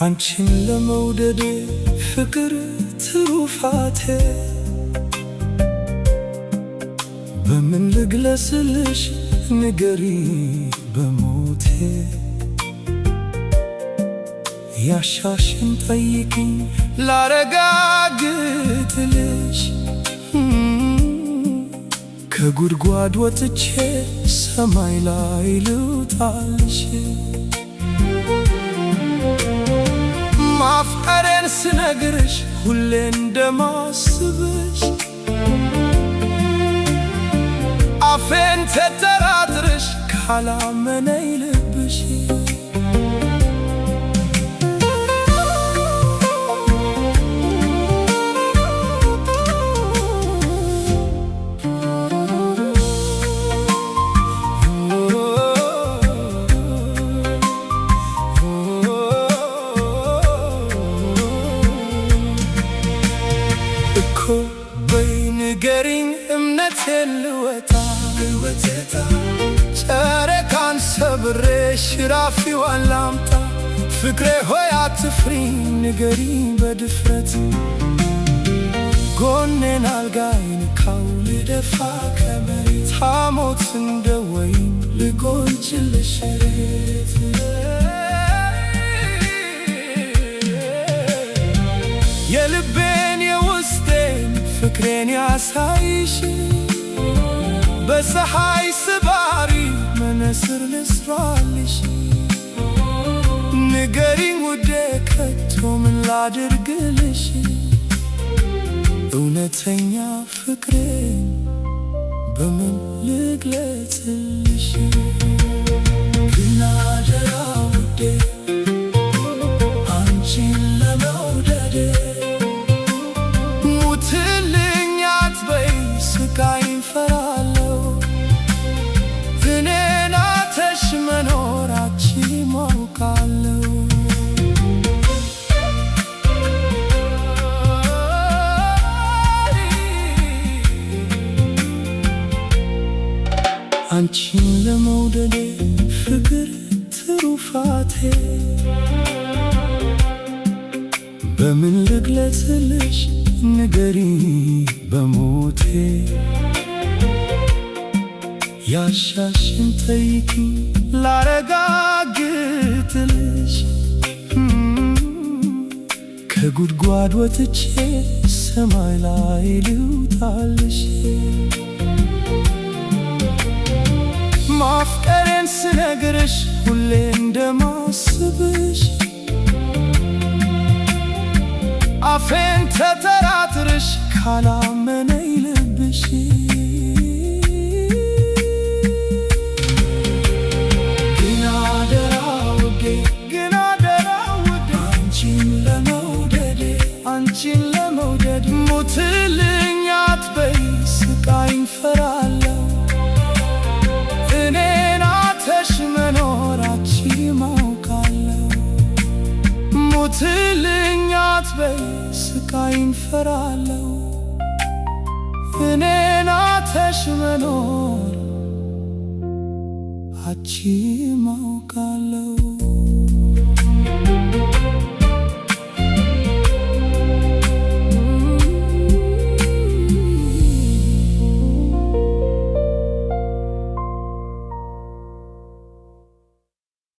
አንቺን ለመውደድ ፍቅር ትሩፋቴ በምን ልግለጽልሽ ንገሪ በሞቴ። ያሻሽን ጠይቂኝ ላረጋግጥልሽ፣ ከጉድጓድ ወጥቼ ሰማይ ላይ ልውጣልሽ። ማፍቀሬን ስነግርሽ ሁሌ እንደማስብሽ፣ አፌን ተጠራጥርሽ ካላመነኝ ልብሽ። እኮ በይ ንገሪኝ እምነቴን ልወጣ፣ ጨረቃን ሰብሬ ሽራፊዋን ላምጣ። ፍቅሬ ሆይ አትፍሪኝ፣ ንገሪኝ በድፍረት። ጎኔን አልጋዬን ካው ልደፋ ከመሬት፣ ሐሞት እንደ ወይን ልጎንጭልሽ ሬት። የልቤን የውስጤን ፍቅሬን ያሳይሽ፣ በፀሐይ ስባሪ መነስር ልስራልሽ። ንገሪኝ ውዴ ከቶ ምን ላድርግልሽ? እውነተኛ ፍቅሬን በምን ልግለጽልሽ? ግን አደራ ውዴ አንቺን ለመውደዴ፣ ሙትልኝ አትበይ ስቃይን ፈራለሁ። እኔን አተሽ መኖራችን አውቃለሁ። አንቺን ለመውደዴ ፍቅር ትሩፋቴ በምን ልግለጽልሽ ንገሪ በሞቴ። ያሻሽን ጠይቂኝ ላረጋግጥልሽ፣ ከጉድጓድ ወጥቼ ሰማይ ላይ ልውጣልሽ። ማፍቀሬን ስነግርሽ ሁሌ እንደማስብሽ፣ አፌን ተጠራጥርሽ ካላመነኝ ልብሽ። ግን አደራ ውዴ፣ ግን አደራ ውዴ፣ አንቺን ለመውደዴ፣ አንቺን ለመውደድ፣ ሙትልኝ አትበይ ስቃይን ፈራለሁ። እኔን አተሽ መኖራችን አውቃለሁ። ሙትልኝ አትበይ ስቃይን ፈራለሁ። እኔን አተሽ መኖር አችም